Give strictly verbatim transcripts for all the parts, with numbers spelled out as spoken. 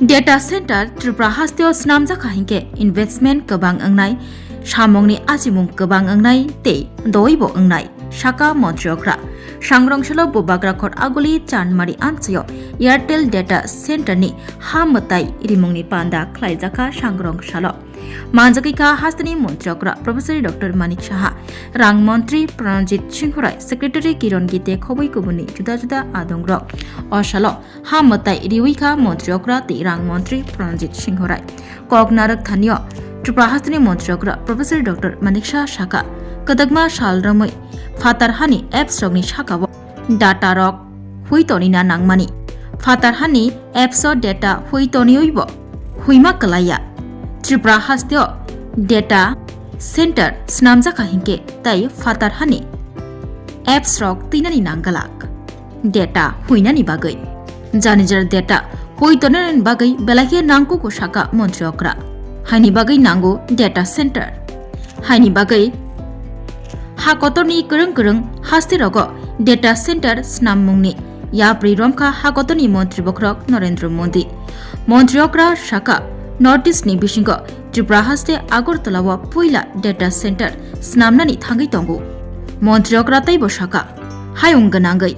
Data center Tripura hasteo swnamjakha hinkhe investment kwbang wngnai, samungni achimung kwbang wngnai tei doibo wngnai, saka Montri okra. Sangrong salo Bubagra khor aguli Chandmari amchaio Airtel data center ni ha mwtai rimungni panda khlaijakha sangrong salo. Manjagwi kha hasteni Montri okra Professor Doctor Manik Saha, Rang Montri Pranjit Singh Rai, Secretary Kiron Gite khobwi kubuni juda juda adongrok. O salo ha mwtai riwi kha Montri okra tei Rang Montri Pranjit Singh Rai. Kok narwk thanio Tripura hasteni Montri okra Professor Doctor Manik Saha saka, kwdwkma sal romwi phatar hani apps rokni sakao data rok hui tonina nangmani. Phatar hani apps o data hui toniwibo huima kwlaiya. Tripura hasteo data center swnamjakha hinkhe tei phatar hani apps rok twinani nanggalak data huinani bagwi. Jani jora data hui tonani bagwi belai khe nangkugo saka Montri okra. Haini bagwi nango data center. Haini bagwi ha kotorni kwrwng kwrwng haste rogo data center swnammungni yapri romkha ha kotorni Montri bokhorok Narendra Modi. Montri okra saka North East ni bisingo Tripura haste Agartala o puila data center swnamnani thangwi tongo. Montri okra teibo saka hayung gwnangwi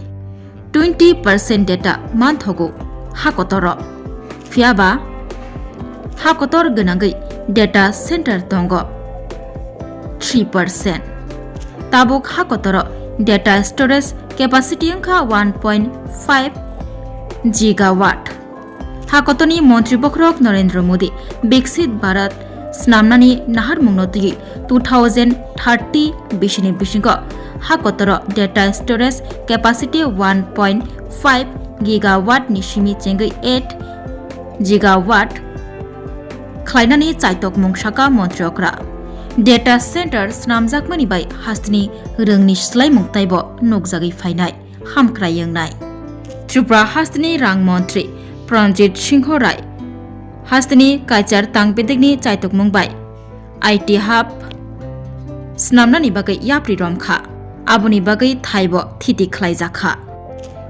twenty percent data manthogo ha kotoro. Phiyaba ha kotor gwnangwi data center tongo three percent. Tabuk ha kotoro data storage capacity wngkha one point five gigawatt. Ha kotorni Montri bokhorok Narendra Modi Viksit Bharat swnamnani naharmungno twiwi two thousand thirty bisini bisingo ha kotoro data storage capacity one point five gigawatt ni simi chengwi eight gigawatt khlainani chaitokmung saka Montri okra. Data center swnamjakmani bai hasteni rwngni swlaimung taibo nukjagwi phainai. Hamkrai wngnai. Tripura hasteni Rang Montri Pranjit Singh Rai hasteni kaichar tang bedekni chaitokmung bai I T hub swnamnani bagwi yapri romkha. Aboni bagwi thaibo thiti khlaijakha.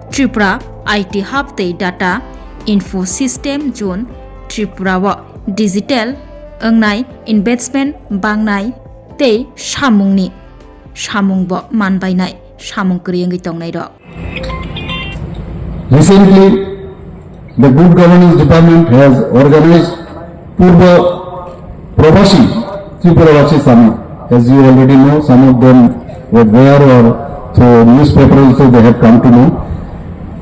Tripura I T hub tei data info system zone Tripura o digital wngnai, investment bangnai tei samungni samungbo manbainai samung kwrwi wngwi tongnairok. Recently, the Good Governance Department has organized Purba Pravasi Tripurabasi Summit. As you already know, some of them were there or through newspaper also they have come to know.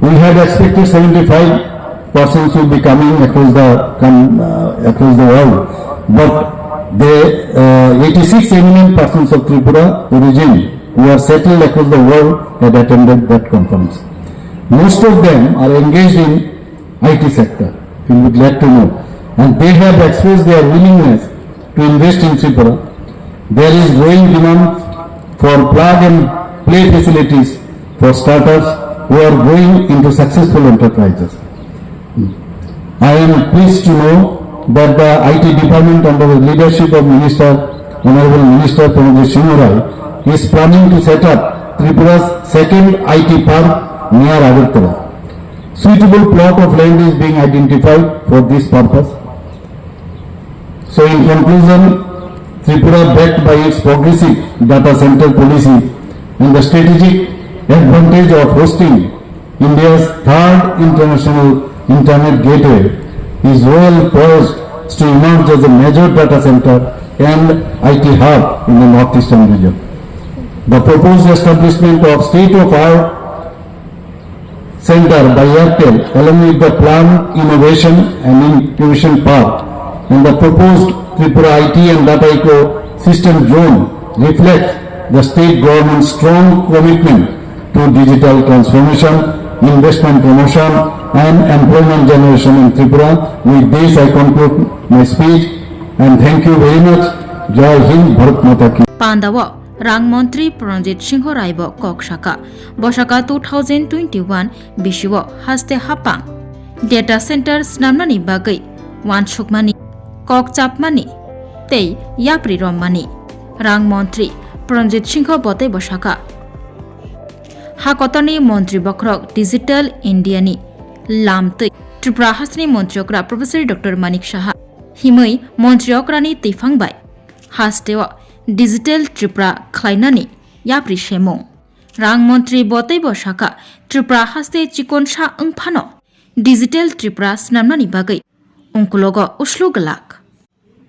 We had expected seventy-five persons will be coming across the con-, uh, across the world, but the, uh, eighty-six eminent persons of Tripura origin who are settled across the world had attended that conference. Most of them are engaged in I T sector, you would like to know, and they have expressed their willingness to invest in Tripura. There is growing demand for plug and play facilities for startups who are growing into successful enterprises. I am pleased to know that the I T department under the leadership of Minister, Honorable Minister Pranjit Singh Rai is planning to set up Tripura's second I T park near Agartala. Suitable plot of land is being identified for this purpose. So in conclusion, Tripura, backed by its progressive data center policy and the strategic advantage of hosting India's third international internet gateway, is well poised to emerge as a major data center and I T hub in the northeastern region. The proposed establishment of state-of-art center by Airtel, along with the planned innovation and incubation park and the proposed Tripura I T and data ecosystem zone, reflect the state government's strong commitment to digital transformation, investment promotion and employment generation in Tripura. With this, I conclude my speech and thank you very much. Jai Hind, Bharat Mata ki. Pandao Rang Montri Pranjit Singh Rai bo kok saka. Bosaka two thousand twenty-one bisio haste hapang data center swnamnani bagwi wansukmani, kok chapmani tei yapri rommani Rang Montri Pranjit Singh bo tei bosaka. Ha kotorni Montri bokhorok Digital India ni lamtwi Tripura hasteni montri okra Professor Doctor Manik Saha himwi montri okrani twiphang bai hasteo Digital Tripura khlainani yapri semung. Rang montri bo teibo sakha, Tripura haste chikonsa wngphano Digital Tripura snamnani bagwi ungkulogo uslu glak.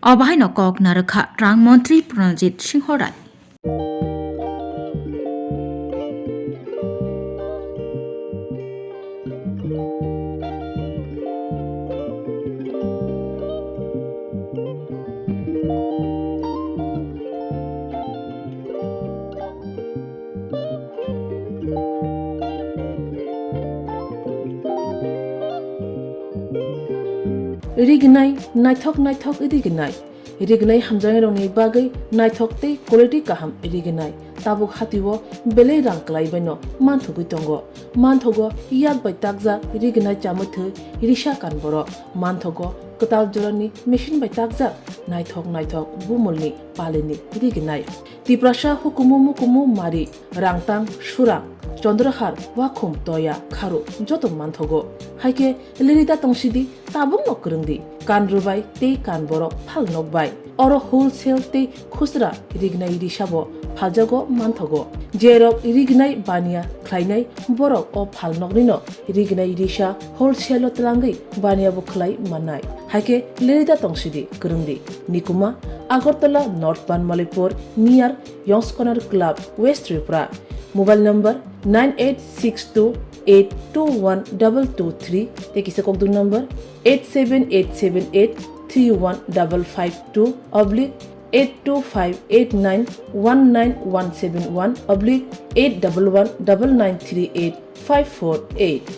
Obo haino kok narwkha rang montri Pranajit Singho Rai. Rignai, naithok naithok rignai. Rignai hamjaknairokni bagwi naithok tei quality kaham rignai. Tabuk hatio belai rang kwlaibaino manthogwi tongo. Manthogo yak bai takjak rignai chamwi thwi risa kan borok. Manthogo kwtal jorani machine bai takjak naithok naithok bumulni palini rignai. Tiprasa hukumu mukumu mari, rangtang, surang, chondrohar, wakhum, toya, kharu joto manthogo. Haikhe lirida tongsidi, tabukno kwrwngdi. Kan rwbai tei kan borok phalnok bai. Oro wholesale tei khusra rignai risabo phaljago manthogo. Jerok rignai baniya khlainai borok o phalnoknino rignai risa wholesale-o twlangwi baniya bo khlai mannai. Haikhe lirida tongsidi, kwrwngdi. Nikuma, Agartala North Banmalipur, near Yongs Corner Club, West Tripura. Mobile number nine eight six two eight two one double two three, tei kisa kokduk number eight seven eight seven eight three one double five two oblique eight two five eight nine one nine one seven one oblique eight double one double nine three eight five four eight.